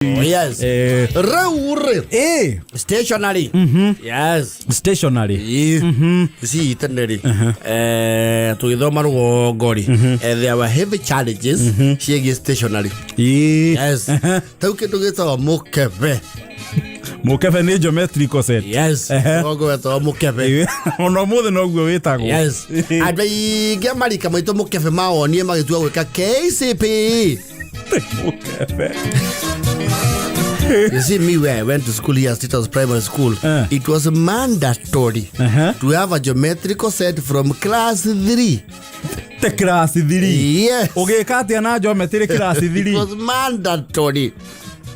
Yes. Rĩu rĩ, stationary. Yes. Stationary. Ĩĩ. Ici tene rĩ, tũgĩthoma rũgongo rĩ, there were heavy challenges ciĩgiĩ stationary. Yes. Tau kĩndũ gĩtagwo mũkebe. Mũkebe nĩ geometrical set. Yes. Rũgongo wetagwo mũkebe. Ona ũmũthĩ noguo wĩtagwo. Yes. Andũ aingĩ a marika maitũ mũkebe mawonie magĩtua gwĩka KCPE. Mũkebe. You see, me, where I went to school here at Status Primary School, it was mandatory to have a geometrical set from class 3. Te class 3? Yes. Ũgĩka atĩa na geometry class It 3? was mandatory.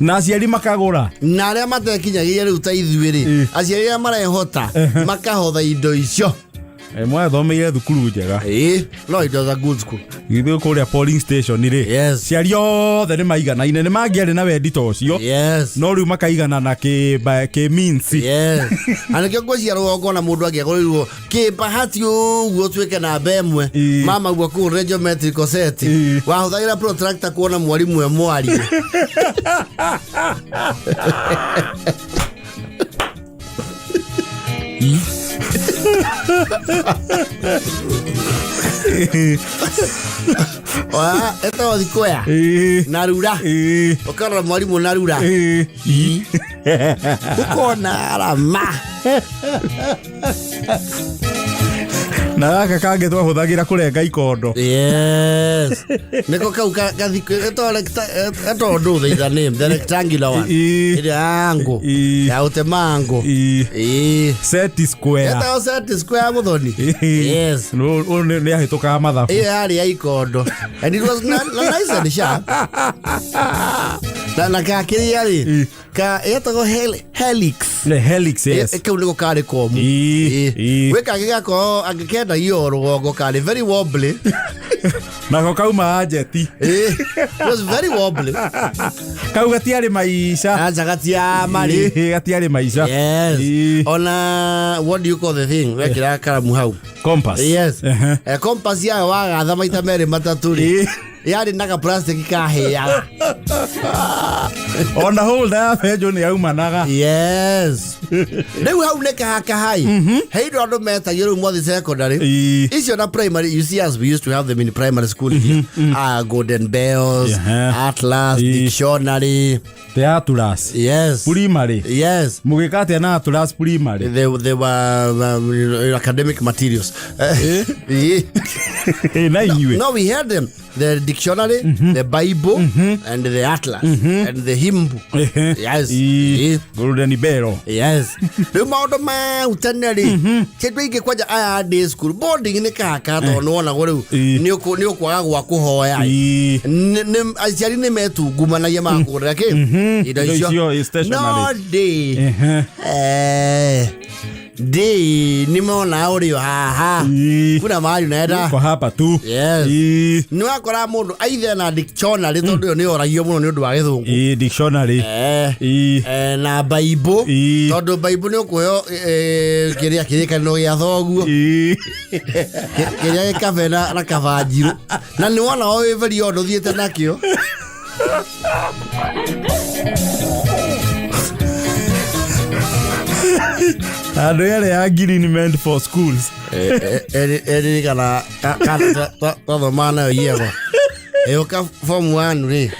Na aciari makagũra. Na arĩa matekinyagĩria rĩu ta ithuĩ rĩ, aciari arĩa marehota makahotha indo icio. Mwathomeire thukuru njega. Ĩĩ, no it was a good school. Githĩ kũrĩa polling station rĩ, ciari othe nĩ maiganaine, nĩ mangĩarĩ na wendi ta ũcio, no rĩu makaiganana kĩ means. Yes. Na nĩkĩo ngwĩciria rũgongo na mũndũ angĩagũrĩirwo kĩmbahati ũguo ũtuĩke namba ĩmwe, mama guo kũgũrĩre geometrical set, wahũthagĩra protractor kuona mwarimũ e mwarie. Wa, ĩtagwo thikũya na rura, ũkarora mwarimũ na rura, ũkona arama. Na gaka kangĩ twahũthagĩra kũrenga ikondo. Yes, nĩko kau etagwo ndũ, there is a name, the rectangular one, ĩrĩa ya ngũ, ya gũtema ngũ. Ĩĩ. Set square. Etagwo set square, Mũthoni. Yes. Ũyũ nĩ ahĩtũkaga mathabu. Ĩyo yarĩ ya ikondo and it was nice and sharp na kakĩrĩa rĩ, ka yetagwo helix. Nĩ helix, yes. Kau nĩko karĩ komu. Gwĩ kangĩ gakorwo angĩkendagio o rũgongo, karĩ very wobbly. Nako kauma njeti. Ĩĩ, it was very wobbly. Kau gatiarĩ maica. Aca, gatia marĩ. Gatiarĩ maica. Yes. Ona what do you call the thing wekĩra karamu hau? Compass. Yes. Compass yayo wagatha maita merĩ matatũ rĩ, yarĩ na ga plastic kahĩaga. Ona holder ya benjũ nĩ yaumanaga. Yes, rĩu hau nĩ kahakahai he indo andũ metagio rĩu mwathi secondary icio na primary. You see, as we used to have them in primary school here, ah, golden bells, atlas, dictionary. The atlas. Yes. Primary. Yes. Mũgĩka atĩa na atlas primary? They were academic materials. Na inyuĩ? No, we had them, the dictionary, the Bible and the atlas and the hymn book. Yes. Golden bell. Yes. Rĩu maũndũ mau tene rĩ, kĩndũ ingĩ kwanja aya a day school, boarding nĩ kaka, tondũ nĩ wonagwo rĩu nĩ ũkwaga gwa kũhoya. Aciari nĩ metungumanagia magakũgũrĩra kĩ indo Indo icio. icio, stationery. No ndĩ ndĩ nĩ mona ũrĩ o haha, kuna mahali unaenda. Kwa hapa tu. Yes. Nĩ wakora mũndũ aithe na dictionary, tondũ ĩyo nĩ yoragio mũno nĩ ũndũ wa gĩthũngũ. Dictionary. Na Bible, tondũ Bible nĩ ũkũheo kĩrĩa kĩrĩkanĩro gĩa thoguo, kĩrĩa gĩkabe na kabanjirũ, na nĩ wona o wĩ very odd ũthiĩte nakĩo. Andũ yarĩ ya green meant for schools. Eririkana kana twathomaga nayo iego ĩũka form 1 rĩ,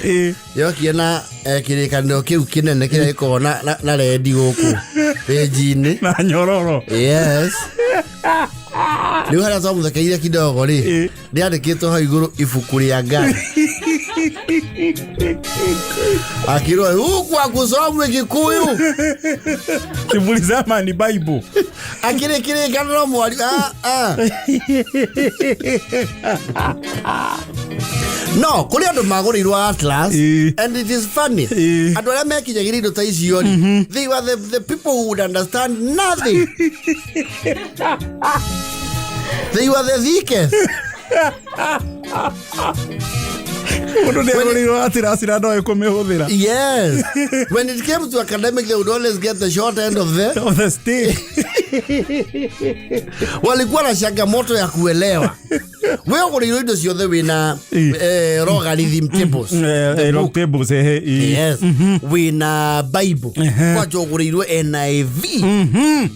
yokire na kĩrĩkanĩro kĩu kĩnene kĩrĩa gĩkoragwo na rendi gũkũ pĩnji-inĩ. Na nyororo. Yes. Rĩu harĩa twamũthekeire kidogo rĩ, rĩandĩkĩtwo hau igũrũ ibuku rĩa Ngai. Akirwo huku akusomwe Gikuyu. Simulisema ni Bible. Akĩrĩ kĩrĩkanĩro mwari. Ah, ah. No kũrĩ andũ magũrĩirwo atlas, and it is funny, andũ arĩa mekinyagĩria indo ta icio rĩ, they were the people who would understand nothing. They were the thickest. Mũndũ nĩ agũrĩirwo atlas na ndoĩ kũmĩhũthĩra. Yes, when it came to academic, they would always get the short end of the of the stick. Walikuwa na changamoto ya kuelewa. We ũgũrĩirwo indo ciothe wĩna logarithm tables. The Log book. tables, Yes. Wĩna Bible. Kwanja ũgũrĩirwo NIV.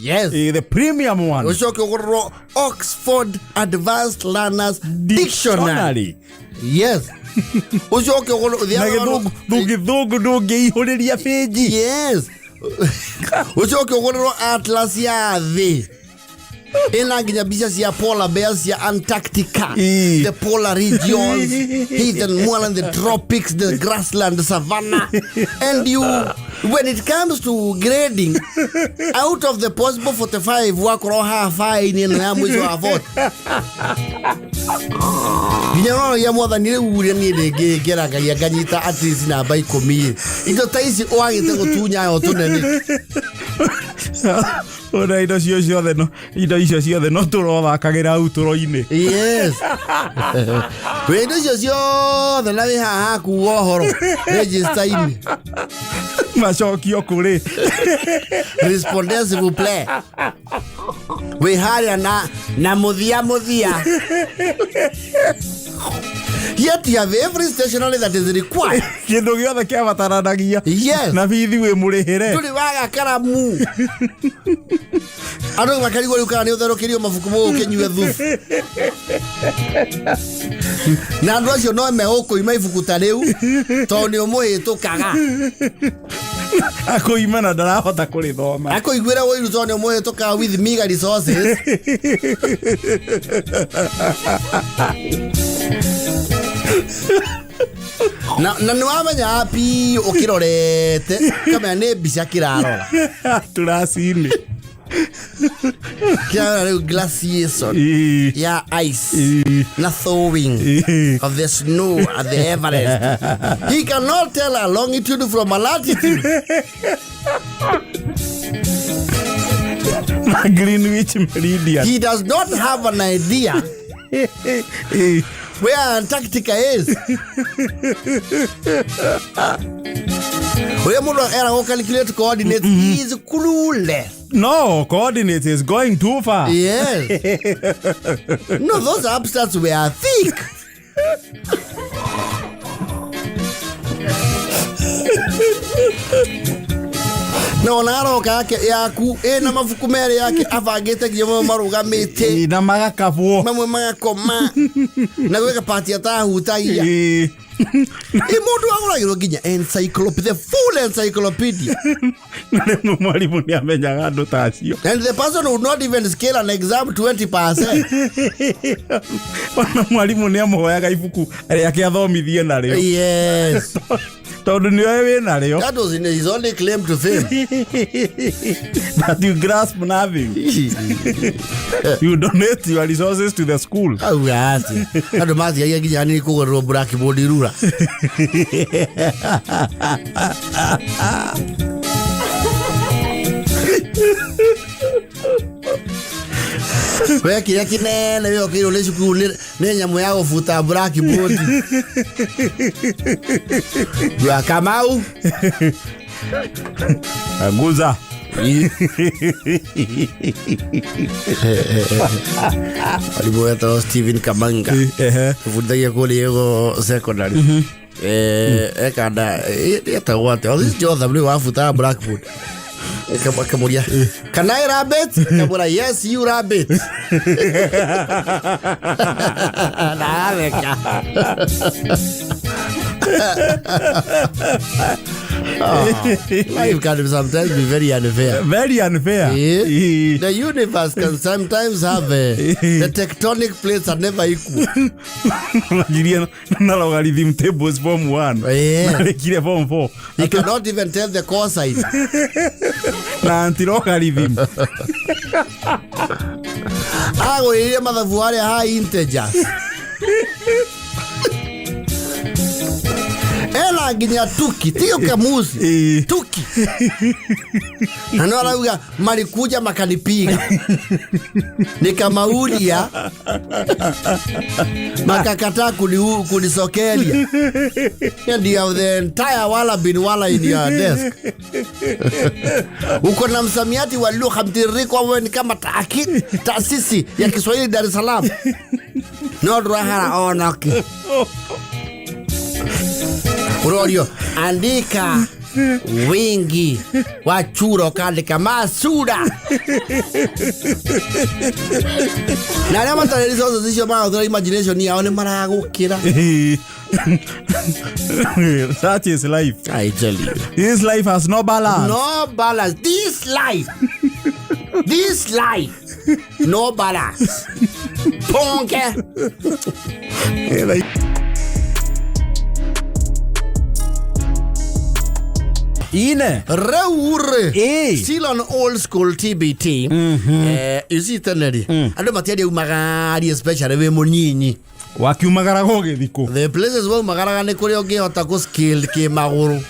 Yes. The premium one. Ũcoke ũgũrĩrwo Oxford Advanced Learners Dictionary. Yes. Ũcoke ũgũrĩrwo Na gĩthũngũ gĩthũngũ ndũngĩihũrĩria bĩnji. Yes. Ũcoke ũgũrĩrwo atlas ya thĩ ĩna nginya mbica cia polar bears cia Antarctica, the polar regions, heath and moorland, the tropics, the grassland, the savannah. And you, when it comes to grading, out of the possible 45 wakorwo habainĩ ĩno ya mũico wa 40 nginya ũroragia mwathani rĩu ũrĩa niĩ ndĩngĩngeragaria nganyita at least namba 10 indo ta ici wagĩte gũtunya yo tũnene. Ona indo cio ciothe no indo icio ciothe no tũrothakagĩra hau tũro-inĩ. Yes. Wĩ indo icio ciothe na wĩ haha hakuga ũhoro register-inĩ. Macokio kũrĩ Respondez s'il vous plaît. Wĩ harĩa na mũthia mũthia. Yet you have every stationery that is required. Kĩndũ gĩothe kĩabataranagia. Yes. Na bithi wĩ mũrĩhĩre. Ndũrĩ waga karamu. Andũ makarigwo rĩu kana nĩ ũtherũkĩrio mabuku mũgũkĩnyue thubu. Na andũ acio no megũkũima ibuku ta rĩu tondũ nĩ ũmũhĩtũkaga. Akũima na ndarahota kũrĩthoma. Akũiguĩra ũiru tondũ nĩ ũmũhĩtũkaga with meager resources. Na nĩ wamenya biũ ũkĩrorete ũkamenya nĩ mbica kĩrarora. Tũracinĩ. Kĩrarora rĩu glaciation ya ice na thawing of the snow at the Everest. He cannot tell a longitude from a latitude. Na Greenwich Meridian. He does not have an idea where Antarctica is. Ũrĩa mũndũ eragwo calculate coordinates, he is clueless. No, coordinates is going too far. Yes. No, those abstracts were thick. Na ona aroka yake yaku ĩna mabuku merĩ yake abangĩte nginya mamwe marũgamĩte Na magakabwo. Mamwe magakoma na gwĩka pati atahutagia. Ĩ mũndũ agũragĩrwo nginya encyclopedia, the full encyclopedia. Na rĩmwe mwarimũ nĩ amenyaga andũ ta acio. And the person would not even scale an exam 20%. Ona mwarimũ nĩ amũhoyaga ibuku rĩake athomithie narĩo. Yes. Tondũ nĩoĩ wĩ narĩo. That was his only claim to fame. That you grasp nothing. You donate your resources to the school. Auga atĩ andũ matigagia nginya hanini kũgũrĩrwo blackboard irura. We kĩrĩa kĩnene wĩhokeirwo nĩ cukuru nĩ nyamũ ya gũbuta blackboard. Jua Kamau. Aguza. Mwarimũ wetagwo Stephen Kamanga. Tũbundithagia kũrĩa ĩgo secondary. Ekanda etagwo atĩa? Oh, this Jotham nĩwe wabutaga blackboard. Akamũria, can I rub it? Akamwĩra, yes, you rub it. Na atheka. Life can sometimes be very unfair. Very unfair. Yeah. The universe can sometimes have the tectonic plates are never equal. Manjirie na logarithm tables form 1. Yeah. Narĩkire form 4. You cannot even tell the cosine. Na anti-logarithm. Agũrĩire mathabu arĩa high integers. Ena nginya tuki tiyo kamusi tuki. Na no arauga malikuja makanipiga nikamaulia makakataa kunisokelia. And you have the entire wala bin wala in your desk. Uko na msamiati wa lugha mtiririko wewe ni kama taasisi ya Kiswahili Dar es Salaam. No ndũrahara onaki. Urorio andika wingi wa chura ũkandĩka masura. Na arĩa matarĩ resources icio marahũthĩra imagination yao nĩ maragũkĩra. That is life. I tell you. This life has no balance. No balance. This life. This life. No balance. Ponke. Ine. Rĩu rĩ Ĩ. still on old school TBT. You see tene rĩ andũ matiaria umagarie, especially wĩ mũnyinyi. Wakiumagaraga ũgĩthikũ. The places waumagaraga nĩ kũrĩa ũngĩhota kũ skill kĩmagũrũ.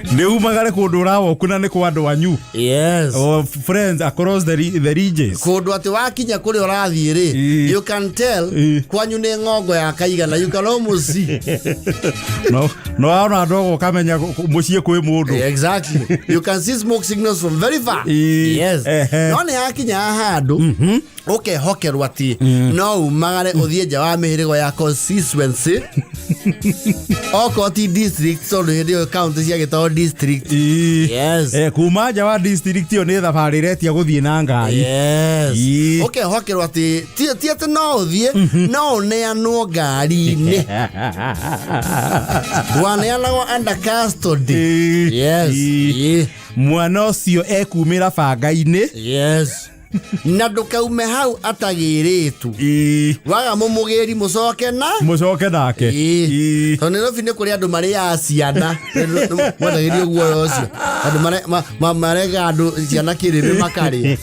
Nĩ umagare kũndũ ũrawoku na nĩ kwa andũ anyu. Yes. Or friends across the regions. Kũndũ atĩ wakinya kũrĩa ũrathiĩ rĩ, you can tell kwanyu nĩ ng'ongo ya kaigana, you can almost see. No waona ndogo ũkamenya mũciĩ kwĩ mũndũ. Exactly, you can see smoke signals from very far. Yes. No nĩ yakinya handũ ũkehokerwo atĩ no umagare ũthiĩ nja wa mĩhĩrĩgo ya constituency, okorwo ti district, tondũ hĩndĩ ĩyo county ciagĩtagwo district. Yes. Kuma nja wa district ĩyo nĩ thabarĩ ĩretia gũthiĩ na ngari. Yes. Ũkehokerwo atĩ ti atĩ no ũthiĩ, no ũneanwo ngari-inĩ, waneanagwo under custody. Yes. Mwana ũcio ekumĩra banga-inĩ. Yes, na ndũkaume hau atagĩrĩtu. Waga mũmũgĩri, mũcoke na Mũcoke nake. Tondũ Nairobi nĩ kũrĩ andũ marĩaga ciana, mwendagĩrio guoya ũcio, andũ marega andũ ciana kĩrĩmĩ makarĩa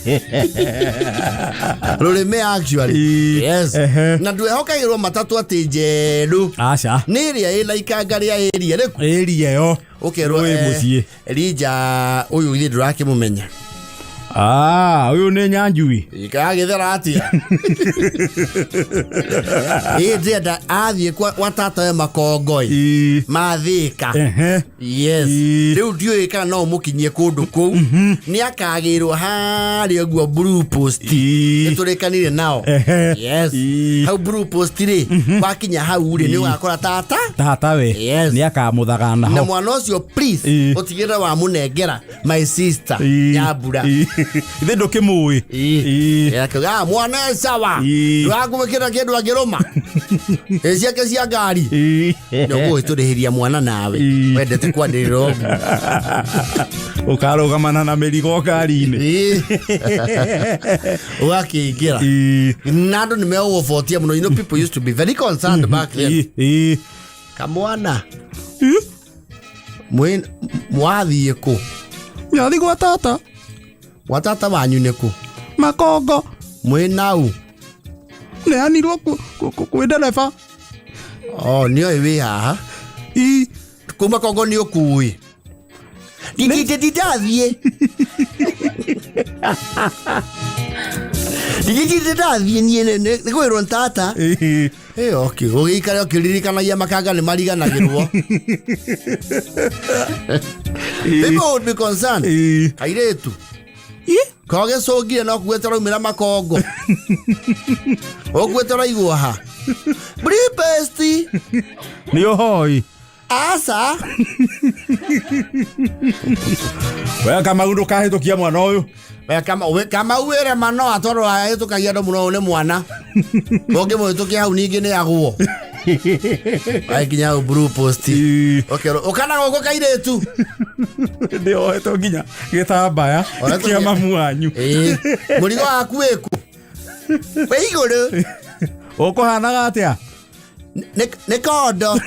rũrĩmĩ actually. Yes. Na ndwehokagĩrwo matatũ atĩ njerũ. Aca. Nĩ ĩrĩa ĩna ikanga rĩa ĩria rĩku. Ĩria ĩyo. Ũkerwo Wĩ mũciĩ. Elija ũyũ githĩ ndũrakĩmũmenya? Ah, ũyũ nĩ Nyanjui. Ikagĩthera atĩa? Ĩ ndĩrenda athiĩ kwa tata we makongoi mathĩka. Yes. Rĩu ndiũĩ kana no ũmũkinyie kũndũ kũu, nĩ akagĩrwo harĩa ũguo Blue Post. Nĩ tũrĩkanire nao. Yes. Hau Blue Post rĩ, wakinya hau rĩ, nĩ ũgakora tata. Tata we. Yes. Nĩ akamũthagana Na ho. mwana ũcio, please, ũtigĩrĩre wamũnengera my sister Nyambura. Ithe ndũkĩmũĩ. Akiuga, "Ah, mwana e sawa. Ndũgakũmĩkĩra kĩndũ angĩrũma ĩ ciake cia ngari." Nĩ ũgũgĩtũrĩhĩria mwana nawe. Wendete kwanĩrĩra ũguo. Ũkarũgamana na mĩrigo ngari-inĩ. Ũgakĩingĩra na andũ nĩ megũgũbotia mũno. You know people used to be very concerned back then. Kamwana, mwathiĩ kũ? Nyathi gwa tata. Gwa tata wanyu nĩ kũ? Makongo. Mwĩ nau? Neanirwo kwĩ ndereba. O nĩoĩ wĩ haha? Kuma Kongo nĩ ũkui ndindinde ndathiĩ, ndindinde ndathiĩ niĩ nĩ kwĩrwo nĩ tata. Ĩ, okay, ũgĩikare ũkĩririkanagia makanga nĩ mariganagĩrwo. People would be concerned. Kairĩtu kogĩcũngire no kuĩte raumĩra makongo, ũkuĩte ũraigwo ha Budapest. Nĩ ũhoi. Aca. We Kamau, ndũkahĩtũkia mwana ũyũ. We Kamau wĩre manoa tondũ ahĩtũkagia andũ mũno, ũyũ nĩ mwana ũngĩmũhĩtũkia hau ningĩ nĩ agwo agĩkinya hau Blue Post. Ũkerwo ũkana gũkũ kairĩtu. Nĩ ohetwo nginya gĩtambaya Ohetwo kĩa mamu wanyu. Ĩĩ. Mũrigo waku wĩkũ? Wĩ igũrũ. Ũkũhanaga atĩa? Nĩ kondo.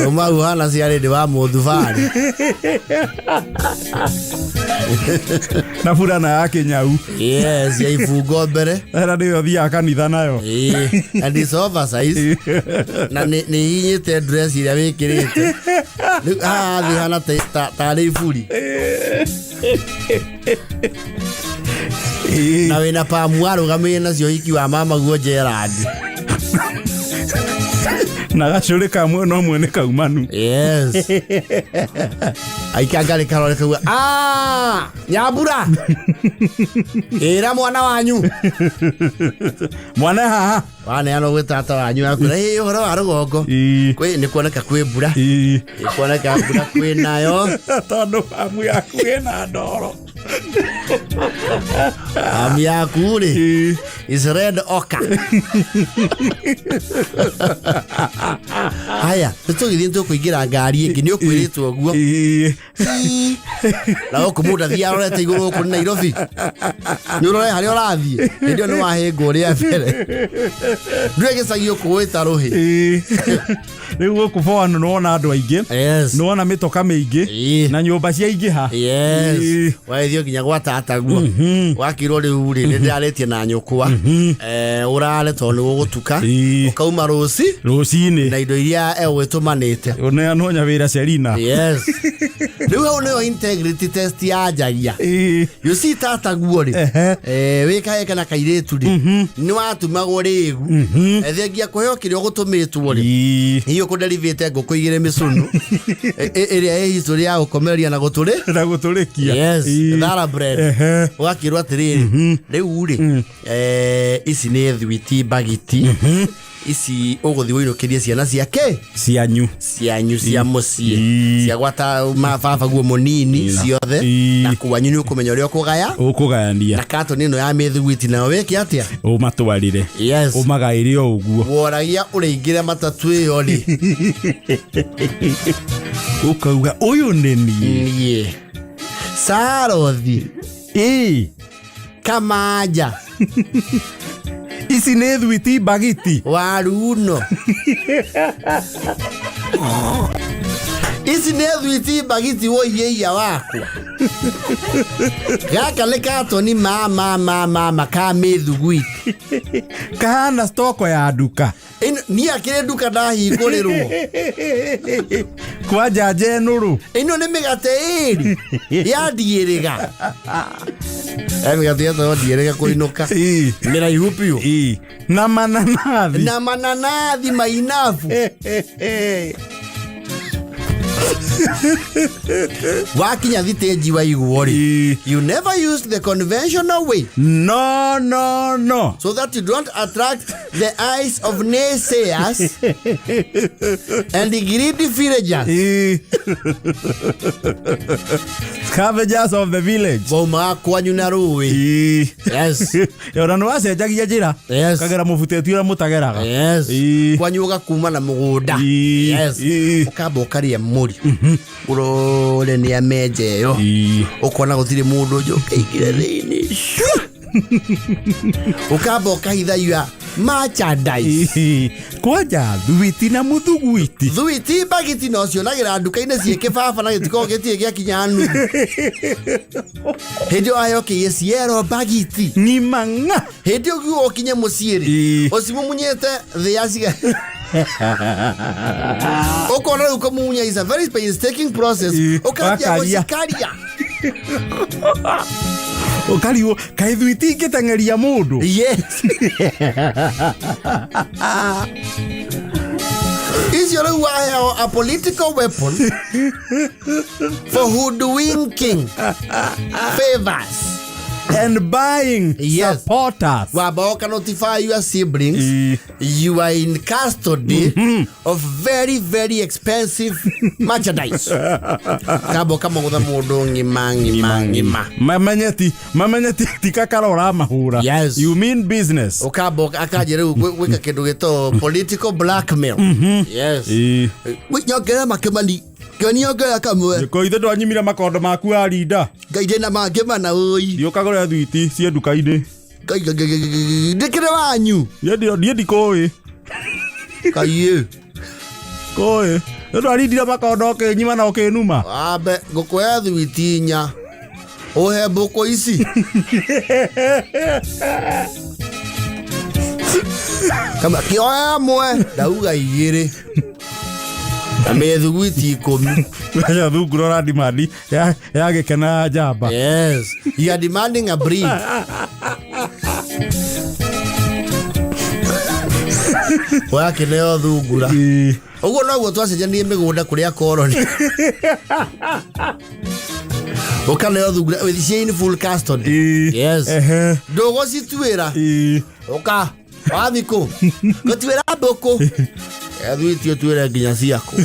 Ũmau hana ciarĩ wa mũthubarĩ. Na burana ya kĩnyau. Yes, ya ibungo mbere. Era nĩyo thiaga kanitha nayo. Ĩĩ, and it's oversize na nĩ hinyĩte dress ĩrĩa wĩkĩrĩte. Rĩu haha thĩ hana tarĩ iburi. Na wĩna pamu warũgamĩire nacio hiki wa mama guo Gerard. Na gacũrĩ kamwe no mwene kaumanu. Yes. Aikia ngari karore kauga, "Ah, Nyambura, ĩra mwana wanyu." Mwana haha. Waneanwo gwĩ tata wanyu akwĩra, "Ĩ, ũhoro wa rũgongo kwĩ nĩ kuoneka kwĩ mbura." Nĩ kuoneka mbura kwĩ nayo. Tondũ famu yaku ĩna ndoro. Amu yaku rĩ is red ochre. Haya, nĩtũgĩthiĩ, nĩtũkũingĩra ngari ĩngĩ, nĩ ũkwĩrĩtwo ũguo. Na gũkũ mũndũ athiĩ arorete igũrũ, gũkũ nĩ Nairobi, nĩ ũrore harĩa ũrathiĩ. Hĩndĩ ĩyo nĩ wahĩngwo rĩa mbere, ndũrĩ gĩcagi ũkũĩ ta rũhĩ. Rĩu gũkũ bowano nĩwona andũ aingĩ, nĩwona mĩtoka mĩingĩ na nyũmba ciaingĩha. Wagĩthiĩ nginya gwa tataguo, wakirwo rĩu rĩ, nĩ ndĩrarĩtie na nyũkwa, ũrare tondũ nĩ gũgũtuka. Ũkauma rũci rũcinĩ na indo iria egwĩtũmanĩte. Ũneanwo nyawĩra Selina. Yes, rĩu hau nĩyo integrity test yanjagia. You see, tataguo rĩ, wĩ kahĩĩ kana kairĩtu rĩ, nĩ watumagwo rĩgu. Thengia kũheo kĩrĩa ũgũtũmĩtwo rĩ, hihi ũkũnderivĩte ngũkũ igĩrĩ mĩcũnũ ĩrĩa ĩ history ya gũkomereria na gũtũrĩ na gũtũrĩkia. Thoroughbred. Ũgakĩrwo atĩrĩrĩ, rĩu rĩ, ici nĩ thwiti bagiti, ici ũgũthiĩ ũinũkĩrie ciana ciake cianyu, cianyu cia mũciĩ, cia gwata mababa guo mũnini ciothe. Na kwanyu nĩ ũkũmenya ũrĩa ũkũgaya. Ũkũgayania. Na katoni ĩno ya mĩthiguiti nayo wĩke atĩa? Ũmatwarire. Ũmagaĩre o ũguo. Woragia ũrĩingĩre matatu ĩyo rĩ. Ũkauga ũyũ nĩ niĩ. Niĩ Sarothi Kamanja. Ici nĩ thwiti bagiti. Waruno, ici nĩ thwiti bagiti woiyeia wakwa, gaka nĩ katoni ma ma ma ma ma ka mĩthuguiti. Kahana stoko ya nduka. Niĩ akĩrĩ nduka ndahingũrĩrwo. Kwa njanja nũrũ. Ĩno nĩ mĩgate ĩrĩ ya ndiĩrĩga. Mĩgate yetagwo ndiĩrĩga kũinũka. Mĩraihu biũ. Na mananathi. Na mananathi mainabu. Wakinya thitĩnji waiguo rĩ, you never used the conventional way, No, no, no. so that you don't attract the eyes of naysayers and the greedy villagers. Scavengers of the village. Waumaga kwanyu na rũĩ. Ona nĩ wacenjagia njĩra. Kagera mũbuteti ũrĩa mũtageraga. Kwanyu ũgakuma na mũgũnda. Ũkamba ũkarĩa mũri, ũrore nĩ amenja ĩyo, ũkona gũtirĩ mũndũ ũngĩ, ũkaingĩra thĩinĩ, ũkamba ũkahitha your merchandise. Kwanja thwiti na mũthuguiti. Thuiti bagiti no cionagĩra nduka-inĩ ciĩ kĩbaba na gĩtikoragwo gĩtirĩ gĩakinya nuthu. Hĩndĩ ĩyo aheo kĩiye ciero bagiti. Ng'ima ng'a. Hĩndĩ ĩyo ũkiuga ũkinye mũciĩ rĩ, ũcimumunyĩte thĩ ya ciga, ũkona rĩu kũmumunya is a very painstaking process. Ũkanjia Wakaria. gũcikaria. Ũkarigwo kaĩ thwiti ingĩteng'eria mũndũ. Yes, icio rĩu waheo a political weapon for hoodwinking favors and buying supporters. Wamba ũka notify your siblings you are in custody of very very expensive merchandise, kamba ũkamũgũtha mũndũ ng'ima ng'ima ng'ima. Mamenye ti ti kakara ũramahũra. You mean business. Ũkamba akanjia rĩu gwĩka kĩndũ gĩtagwo political blackmail. Nyongerera makĩmani, kĩoni nyongerera kamwe. Ko ithe ndwanyimire makondo maku arinda. Ngai, ndĩna mangĩ mana ũi. Thiĩ ũkagũre thwiti ciĩ nduka-inĩ. Ngai, Ngai, Ngai, Ngai, Ngai, ndĩkĩrĩ wanyu. Niĩ ndikũĩ. Kaiĩ. Kũĩ nĩ ndwarindire makondo ũkĩnyima na ũkĩnuma. Wambe ngũkũhe thwiti inya, ũhe mbũkũ ici kama kĩoya ĩmwe, ndauga igĩrĩ na mĩthuguiti 10. Aca thungura ũrandimandi ya gĩkena ya njamba. Yes, you are demanding a breed. Ũgakĩneo thungura. Ũguo noguo twacenjanirie mĩgũnda kũrĩa koroni. Ũkaneo thungura with in full custody. Yes. Ndũgũcituĩra. Ũka wathi kũ? Gũtuĩra mbũkũ. Ethuitie tuĩre nginya ciakwa.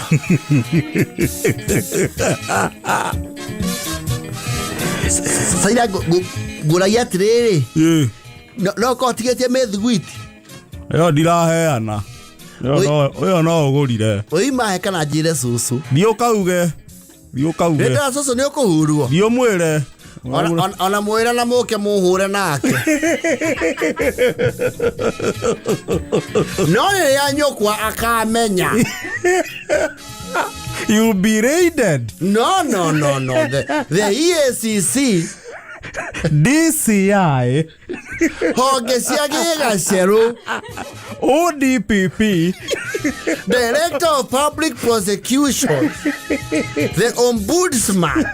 Saira ngũragia atĩrĩrĩ, no korwo tigĩtie mĩthiguiti. Ĩyo ndiraheana. Ĩyo no ũgũrire. Ũimahe kana njĩre cũcũ. Thiĩ ũkauge. Thiĩ ũkauge. Rĩndĩra cũcũ nĩ ũkũhurwo. Thiĩ ũmwĩre. Ona mwĩre na mũke mũhũre nake. No rĩrĩa nyũkwa akamenya. You'll be raided. No, no, no, no. The EACC, DCI, honge cia gĩgacerũ, ODPP, Director of Public Prosecution, the Ombudsman,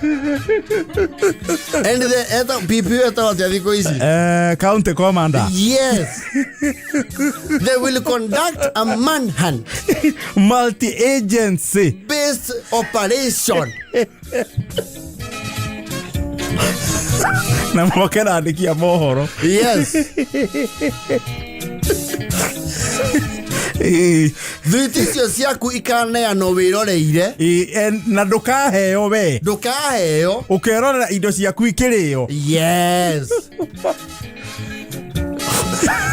and the PPO etagwo atĩa thikũ ici? County Commander. Yes. They will conduct a manhunt. Multi-agency based operation. Na moke na andĩki a mohoro. Yes. Thwiti icio ciaku ikaneanwo wĩroreire. Na ndũkaheo we. Ndũkaheo. Ũkerorera indo ciaku ikĩrĩo. Yes.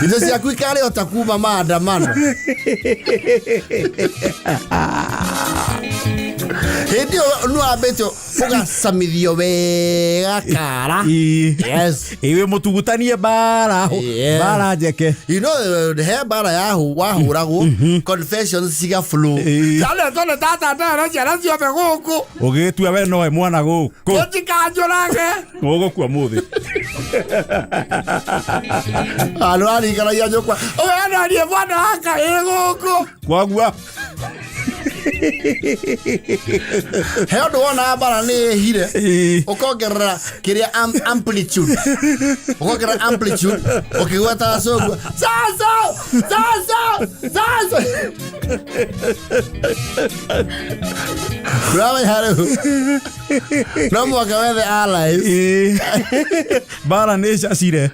Indo ciaku ikarĩo ta kuma maandamano. Hĩndĩ ĩyo nĩwambĩte ũgacamithio wega kara. Yes. Iwe mũtugutanie bara. Bara njeke. You know, he bara ya wahũragwo, confessions ciga flow. Tane tone tata ndara ciana ciothe gũkũ. Ũgĩtua we nowe mwana gũkũ. Mũtikanjũrage. Ũgũkua mũthĩ. Andũ arikaragia nyũkwa. Ũganarie mwana waka ĩ gũkũ. Kwagua. He ũndũ wona bara nĩ ĩhire. Ũkongerera kĩrĩa amplitude. Ũkongerera amplitude. Ũkĩgwetaga cũngũ. Sasa! Sasa! Sasa! Ndũramenya rĩu. No mũhaka wethe allies. Bara nĩ cacire.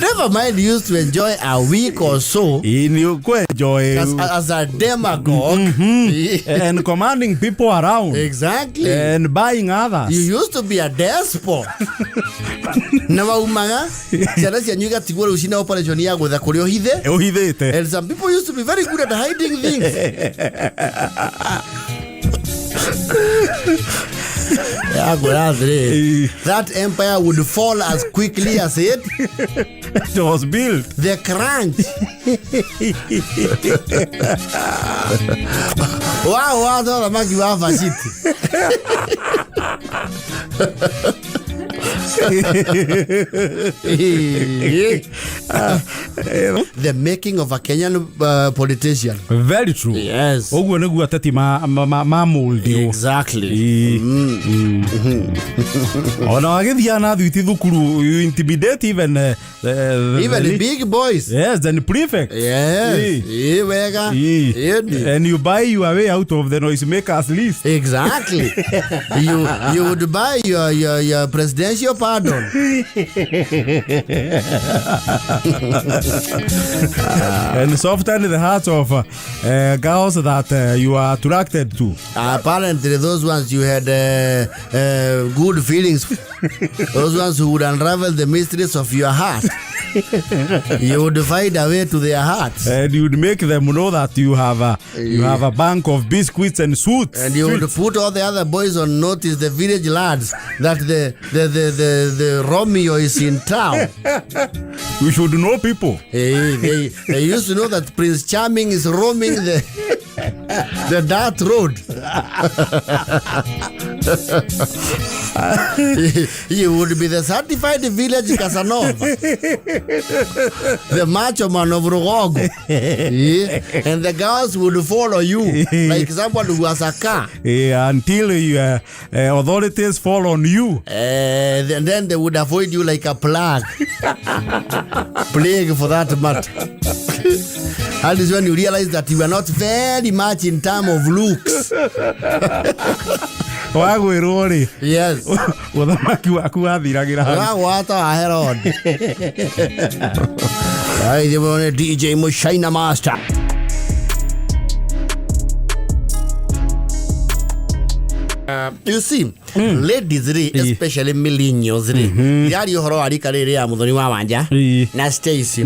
Never mind, you used to enjoy a week or so. Enjoy. As a demagogue. And commanding people around. Exactly. And buying others. You used to be a despot. Na waumaga ciana cianyu igatigwo rĩu cina operation ya gwetha kũrĩa ũhithe. Ũhithĩte. And some people used to be very good at hiding things. That empire would fall as quickly as it was built. The crunch. Wow, wow, thamaki wa Vashiti. The making of a Kenyan politician. Very true. Yes. Ũguo nĩguo ateti ma mold. Exactly. Ona wagĩthiaga na thuiti thukuru, you intimidate even even the big boys. Yes, the prefect. Yes. Wega. And you buy your way out of the noisemakers list. Exactly. You would buy your presidential pardon. And soften the hearts of girls that you are attracted to. Apparently, those ones you had good feelings. Those ones who would unravel the mysteries of your heart. You would find a way to their hearts. And you would make them know that you have a bank of biscuits and sweets. And you would put all the other boys on notice, the village lads, that the Romeo is in town. We should know people. Hey, they used to know that Prince Charming is roaming the dirt road. You would be the certified village Casanova, the macho man of Rugogo. Yeah. And the girls would follow you like someone who has a car. Yeah, until you, authorities fall on you. Then they would avoid you like a plague. Plague for that matter. That is when you realize that you are not very much in terms of looks. Wagwĩrwo rĩ? Yes. Ũthamaki waku wathiragĩra hau. Wagwata wa Herod. Ai, DJ Mushaina Master. You see, ladies rĩ, especially millennials rĩ, ndĩraria ũhoro wa rika rĩrĩ ya Mũthoni wa Wanja na Stacy.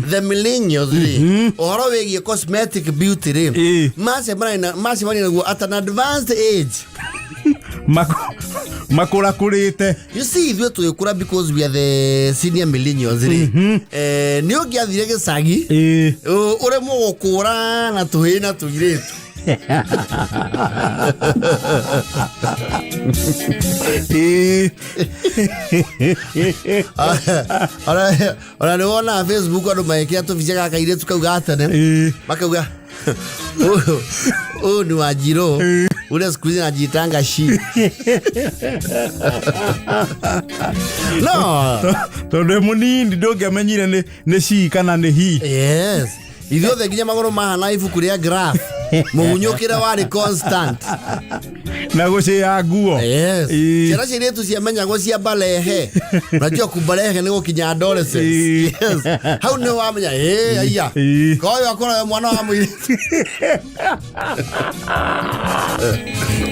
The millennials rĩ, ũhoro wĩgiĩ cosmetic beauty rĩ, macemania naguo at an advanced age. Makũrakũrĩte. You see, ithuĩ tũgĩkũra because we are the senior millennials rĩ, nĩ ũngĩathire gĩcagi ũremwo gũkũra na tũhĩĩ na tũirĩtu. Ona nĩ wonaga Facebook andũ magĩkĩra tũbica ga kairĩtu kau ga tene, makauga ũyũ ni Wanjirũ ule siku hizi anajiitanga shi. No, tondũ mũnini ndũngĩamenyire nĩ shi kana nĩ he. Yes. Ithuothe nginya magũrũ mahana ibuku rĩa graph, mũhunyũkĩre warĩ constant na gũcĩa nguo. Yes. Ciana cia airĩtu ciamenyagwo cia balehe. Unajua kubalehe nĩ gũkinya adolescence. Yes. Hau nĩ wamenya, ĩ aiya, koyo akorwo mwana wa mũirĩtu.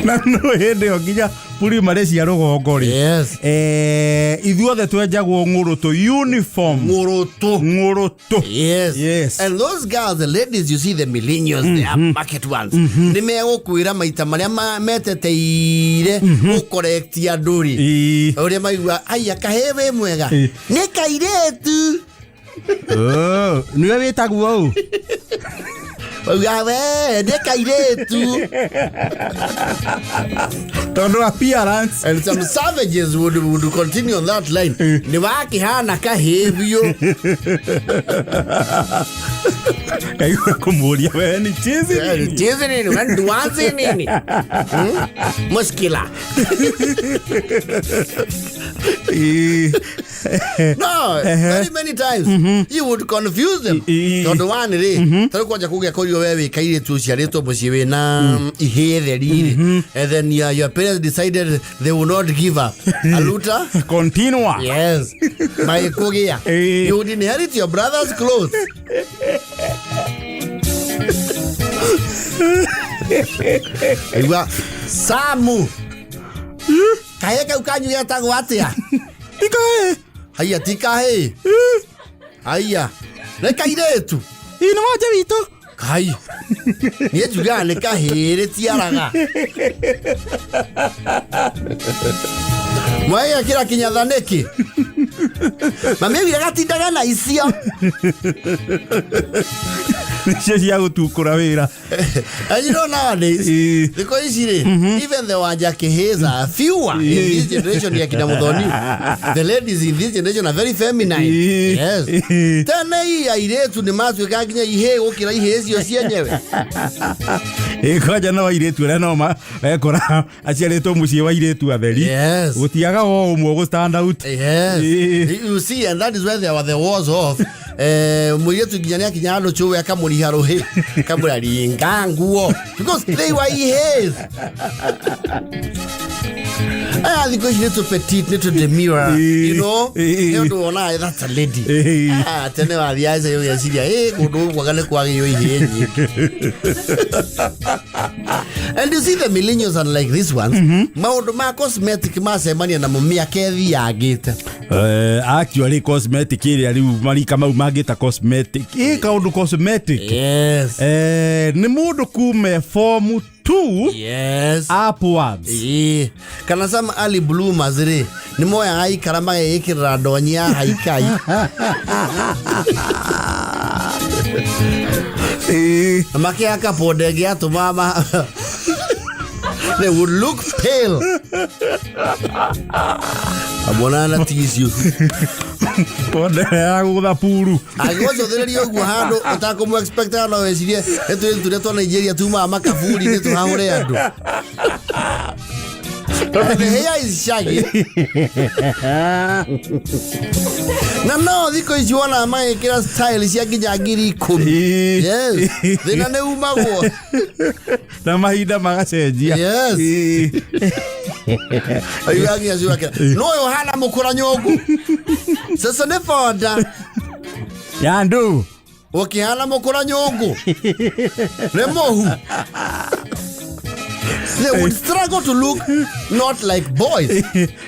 Na no hĩndĩ ĩyo nginya primary cia rũgongo rĩ. Yes. Ithuothe twenjagwo ng'ũrũtũ, uniform. Ng'ũrũtũ. Ng'ũrũtũ. Yes. Yes. And those girls, the ladies, you see the millennials, the upmarket ones, nĩ megũkwĩra maita marĩa meteteire gũkorektia andũ rĩ. Ũrĩa maigua, aya kahĩĩ wĩ mwega. Nĩ kairĩtu. Oh, nĩwe wĩtagwo ũũ? Mauga we nĩ kairĩtu. Tondũ appearance. And some savages would continue on that line. Nĩ wakĩhana kahĩĩ biũ. Kaigua kũmũria we ni chizi nini? Chizi nini? We nduanzi nini? Muskila. No, very many times you would confuse them. Tondũ one rĩ, tarĩu kwanja kũngĩakorirwo we wĩ kairĩtu ũciarĩtwo mũciĩ wĩna ihĩĩ theri rĩ, and then your parents decided they will not give up. Aluta? Continua. Yes. Magĩkũgĩa. You would inherit your brother's clothes. Aigua, Samu. Kahĩĩ kau kanyu getagwo atĩa? Ti kahĩĩ. Haiya, ti kahĩĩ. Haiya, nĩ kairĩtu. Ĩ nĩ wanja witũ. Kai. Niĩ njugaga nĩ kahĩĩ rĩtiaraga. Mwagĩkĩra kinyatha nĩkĩ? Mami augire gatindaga na icio. Nĩcio cia gũtukũra wĩra. And you know nowadays, thikũ ici rĩ, even the Wanja Kĩhĩs are fewer in this generation ya kina Muthoni. The ladies in this generation are very feminine. Yes. Tene ii airĩtu nĩ matuĩkaga nginya ihĩĩ gũkĩra ihĩĩ icio cienyewe. Ĩ kwanja no airĩtu arĩa no mekora aciarĩtwo mũciĩ wa airĩtu atheri. Yes. Gũtiaga o ũmwe gũ stand out. Yes. You see, and that is where there were the wars of mũirĩtu nginya nĩakinya handũ cũwe akamũriha rũhĩ, akamwĩra ringa nguo, because they were ihĩĩ. Aya thikũ ici nĩ tũ petite, nĩ tũ demure, you know, nĩ ũndũ wonaga that's a lady. Ah, tene wathiaga icagi ũgeciria, ĩ kũndũ gũkũ anga nĩ kwagĩo ihĩĩ nyingĩ. And you see the millennials are like these ones. Maũndũ ma cosmetic macemania namo mĩaka ĩthiangĩte. Actually cosmetic ĩrĩa rĩu marika mau mangĩta cosmetic. Ĩ kaũndũ cosmetic. Yes. Nĩ mũndũ kume form 2 Yes. upwards. Ĩĩ. Kana some early bloomers rĩ, nĩ moyaga ikara mageyĩkĩrĩra ndonyi ya haikai. Na makĩhaka ponde ĩngĩ yatũmaga They would look pale. Amona na tissue. Pondere ya gũtha puru. Angĩgũcũthĩrĩria ũguo handũ ũtakũmũ expect no wecirie nĩ tũirĩtu tũrĩa twa Nigeria tumaga makaburi-inĩ tũhahũre andũ. Tondũ the hair is shaggy. Na no thikũ ici wonaga magĩkĩra style cia nginya 10,000. Yes. Thĩna nĩ umagwo. Na mahinda magacenjia. Yes. Aigua nginya ciwakĩra. No ũyũ ũhana mũkũra nyũngũ. Sasa nĩ bonda. Ya ndu. Ũkĩhana mũkũra nyũngũ. Nĩ mũhu. They would struggle to look not like boys.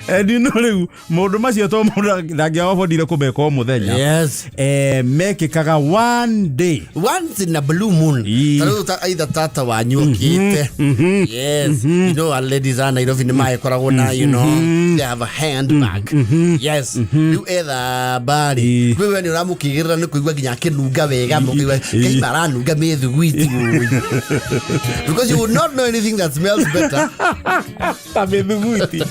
And you know rĩu maũndũ macio to mũndũ ndangĩabondire kũmeka o mũthenya. Yes. Mekĩkaga one day. Once in a blue moon. Ii. Ta rĩu ta either tata wanyu okĩte. Yes. You know, our ladies a Nairobi nĩ magĩkoragwo na, you know, they have a handbag. Yes. Rĩu ethamba rĩ, Ii. rĩu we nĩ ũramũkĩgĩrĩra nĩ kũigua nginya akĩnunga wega, mũkĩigua Ii. kaima aranunga mĩthugwiti ũĩ. Because you would not know anything that smells better. Ta mĩthugwiti.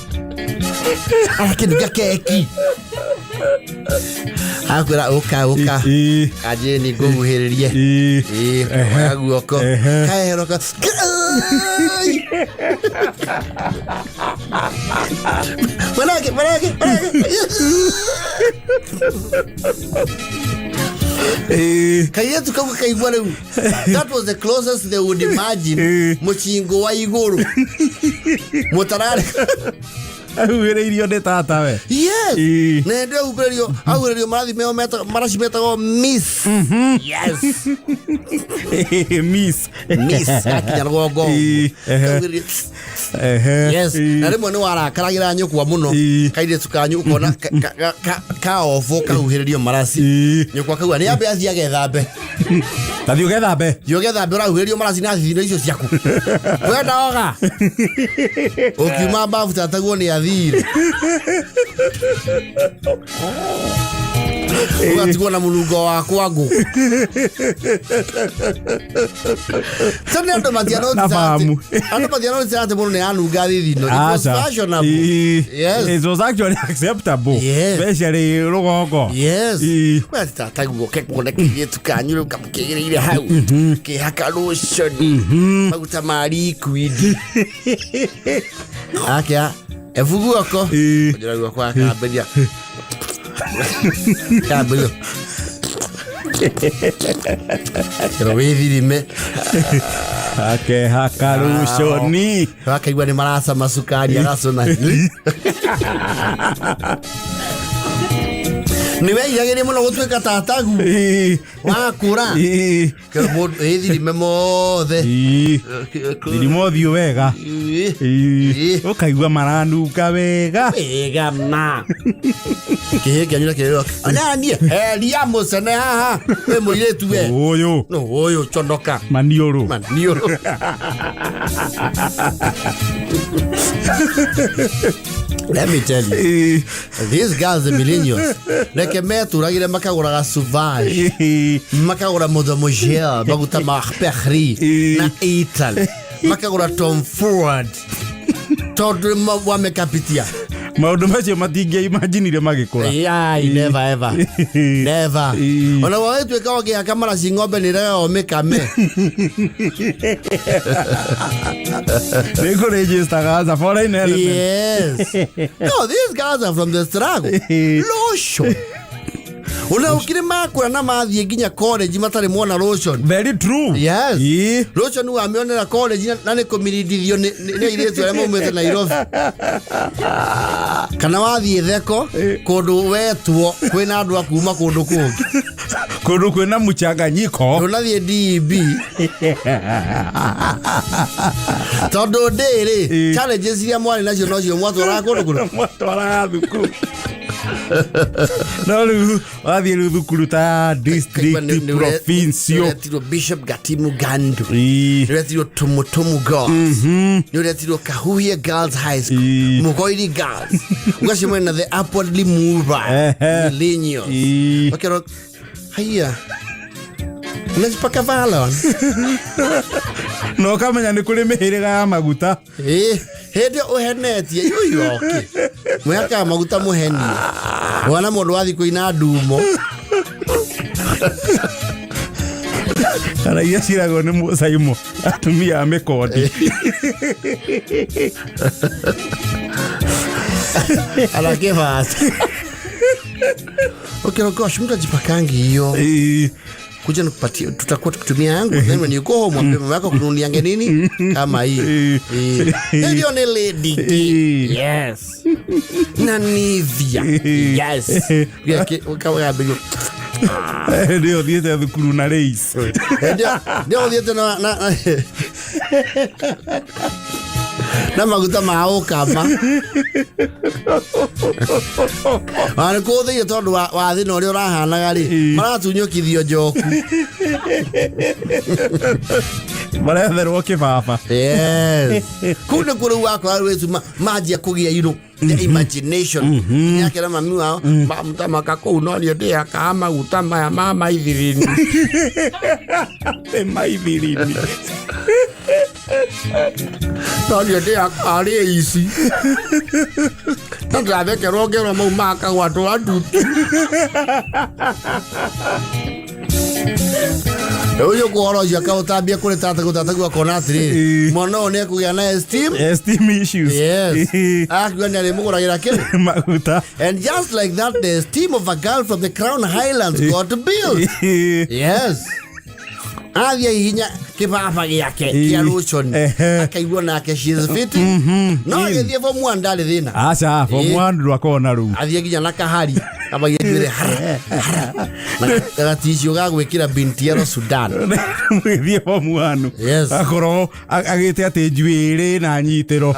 Arakĩnunga keki. Akwĩra ũka ũka. Ii. Kanjĩni ngũhuhĩrĩrie. Ii. Ĩĩ, oya guoko. Ehe. Kaeroka. Mwanake, mwanake, mwanake. Ii. Kairĩtu kau gakaigua rĩu. That was the closest they would imagine Ĩĩ. mũcingo wa igũrũ. Mũtararĩ. Ahuhĩrĩirio nĩ tata we. Yes. Ĩĩ. Na hĩndĩ ĩyo ahuhĩrĩrio, ahuhĩrĩrio marathi meo maraci metagwo miss. Yes. Miss. Miss gakinya rũgongo. Ĩĩ. Ehe. Kahuhĩrĩrio. Ehe. Yes. Ĩĩ. Na rĩmwe nĩ warakaragĩra nyũkwa mũno. Ĩĩ. Kairĩtu kanyu ũkona kaobo kahuhĩrĩrio maraci. Ĩĩ. Nyũkwa kauga nĩ ambe athiĩ agethambe. Ta thiĩ ũgethambe. Thiĩ ũgethambe ũrahuhĩrĩrio maraci na thithino icio ciaku. Wenda oga. Ũkiuma mbabu tataguo nĩ athire. Ũgatigwo na mũnungo wa kwangũ. So nĩ andũ matianoticaga Na atĩ- famu. andũ matianoticaga atĩ mũndũ nĩ anunga thithino. It was Aca. fashionable. Ĩĩ. Yes. It was actually acceptable. Yes. Especially rũgongo. Yes. Ĩĩ. We tataguo ke kuona kairĩtu kanyu rĩu kamũkĩgĩrĩire hau. Kĩhaka lotion. Maguta ma liquid. Akĩa ebu guoko. Ĩĩ. Njĩra guoko akambĩria. Kambĩria. Kĩro wĩthirime. Akehaka lotion. Akaigua nĩ maracama cukari agacũna. Nĩ weriragĩria mũno gũtuĩka tatagu. Ĩĩ. Wakũra. Ĩĩ. Kĩro mũndũ ĩthirime mothe. Ĩĩ. Thirima ũthiũ wega. Ĩĩ. Ĩĩ. Ĩĩ. Ũkaigua maranunga wega. Wega ma. Kĩhĩ kĩanyu na kĩrĩro. Onanie, heria mũcene haha. Wĩ mũirĩtu we. Ũyũ. No ũyũ conoka. Maniũrũ. Maniũrũ. Let me tell you. Ĩĩ. These girls, the millennials, reke metũragĩre makagũraga Sauvage. Ĩĩ. Makagũra Mademoiselle, maguta ma Paris Ĩĩ. na Italy. Makagũra Tom Ford. Tondũ wamekapitia. Maũndũ macio matingĩaimaginire magĩkũra. Yeah, never ever. Never. Ĩĩ. Ona wagĩtuĩka ũngĩhaka maraci ng'ombe nĩ regaga ũmĩkame. Nĩ kũrĩnjistaga as a foreign element. Yes. No, these guys are from the struggle. Lotion. Ona ũkĩrĩ makũra na mathiĩ nginya college matarĩ mona lotion. Very true. Yes. Ĩĩ. Lotion wamĩonera college na nĩ kũmirindithio nĩ airĩtu arĩa maumĩte Nairobi. Kana wathiĩ theko kũndũ wetwo kwĩna andũ a kuma kũndũ kũngĩ. Kũndũ kwĩna mchanganyiko. Ndũnathiĩ DEB. Tondũ ndĩrĩ Ĩĩ. challenges iria mwarĩ nacio nocio mwatwaraga kũndũ kũna. Mwatwaraga thukuru. No rĩu wathiĩ rĩu thukuru ta district provincial. Nĩũretirwo Bishop Gatimu Gandu. Ĩĩ. Nĩũretirwo Tumutumu Girls. Nĩũretirwo Kahuhia Girls High School. Ĩĩ. Mugoiri Girls. Ũgacemania na the upwardly mobile Ehe. millennials. Ĩĩ. Ũkerwo haiya. Unajipaka Valon. Na ũkamenya nĩ kũrĩ mĩhĩrĩga ya maguta. Ĩ, hĩndĩ ĩyo ũhenetie yuyoke mwĩhakaga maguta mũhenie wana mũndũ wathiĩ kũina ndumo. Kana iria ciragwo nĩ mũcaimo atumia a mĩkondi. Ana kĩbata okay, gosh, mtu ajipakangi hiyo. Kuja nikupatie, tutakuwa tukitumia yangu, then when you go home mwambie mama yako kununuliange nini kama hii. Hiyo ni Lady K. Yes, na Nivea. Yes. Kawambĩrio. Nĩ ũthiĩte thukuru na race. Ndio ũthiĩte na maguta ma ũkama ona nĩ kũthĩire tondũ wa thĩna ũrĩa ũrahanaga rĩ, maratunyũkithio njoku. Maretherwo kĩbaba. Yes, kũu nĩkuo rĩu wakora rĩu manjia kũgĩa irũ the imagination nĩakĩra mami wao mamutamaka kũu no niĩ ndĩhakaga maguta maya ma maithirini. Nĩ maithirini. No niĩ ndĩhakaga rĩ ici na ndĩrathekerwo ngerwo mau makagwa twa ndutu. Rĩu ũyũ ũhoro ũcio akaũtambia kũrĩ tata tataguo akona atĩrĩrĩ, mwana ũyũ nĩ ekũgĩa na esteem Esteem issues. Yes, akiuga nĩ arĩmũgũragĩra kĩrĩ maguta. And just like that, the esteem of a girl from the Crown Highlands got built. Yes, athiĩ hihinya kĩbaba gĩake kĩa lotion, akaigua nake she is fitting. No agĩthiĩ form one ndarĩ thĩna. Aca, form one ndwakorwo na rĩu. Athiĩ nginya na kahari kambagia njuĩrĩ hara hara na gaticio ga gwĩkĩra bintiero Sudan. Mũgĩthiĩ form one, akorwo agĩte atĩ njuĩrĩ na nyitĩro,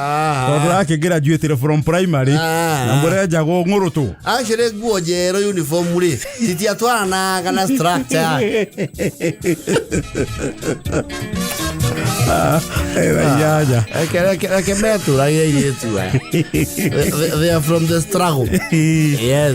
tondũ rakĩngĩra njuĩtĩro from primary, na mũrenjagwo ng'ũrũtũ. Actually nguo njerũ uniform rĩ citiatwaranaga na structure yake. Inyanya. Reke metũragie airĩtu aya. They are from the struggle. Yes.